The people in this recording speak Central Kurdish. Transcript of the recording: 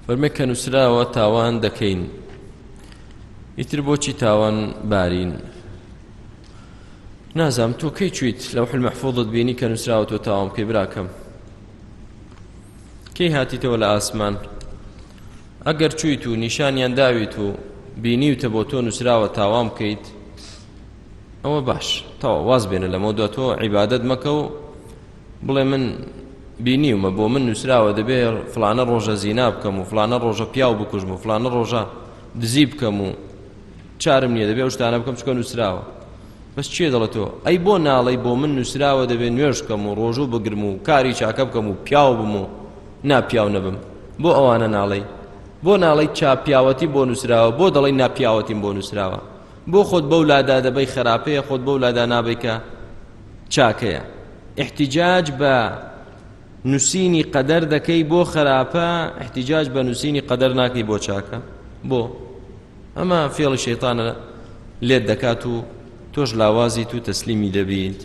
فەرمێ کە نووسراوە تاوان دەکەین، ئیتر بۆچی تاوان بارین؟ نازانم تۆ کەی چویت لەوح المەحفوظت بینی کە نووسراوە تۆ تاوان بکەی براکەم؟ کەی هاتیتەوە لە ئاسمان؟ ئەگەر چویت و نیشانیان داویت و بینیوتە بۆ تۆ نووسراوە تاوان بکەیت، ئەوە باش تەواو واز بێنە لەمە دو تۆ عیبادەت مەکە و بڵێ من بینیومە بۆ من نووسراوە دەبێ فلانە ڕۆژە زینا بکەم و فلانە ڕۆژە پیاو بکوژم و فلانە ڕۆژە دزی بکەم و چارم نییە دەبێ ئەو شتانە بکەم چکە نووسراوە. بەس چێ دەڵێ تۆ ئەی بۆ ناڵێی بۆ من نووسراوە دەبێ نوێژ بکەم و ڕۆژوو بگرم و کاری چاکە بکەم و پیاو بم و ناپیاو نەبم؟ بۆ ئەوانە ناڵێی؟ بۆ ناڵێی چا پیاوەتی بۆ نووسراوە؟ بۆ دەڵێی ناپیاوەتیم بۆ نووسراوە؟ بۆ خۆت بەو لادا دەبەی خراپەیە، خۆت بەو لادا نابەی کە چاکەیە؟ احتجاج بە نووسینی قەدەر دەکەی بۆ خراپە، احتجاج بە نووسینی قەدەر ناکەی بۆ چاکە. بۆ؟ ئەمە فێڵی شەیتانە لێت دەکات و تۆش لاوازیت و تەسلیمی دەبیت.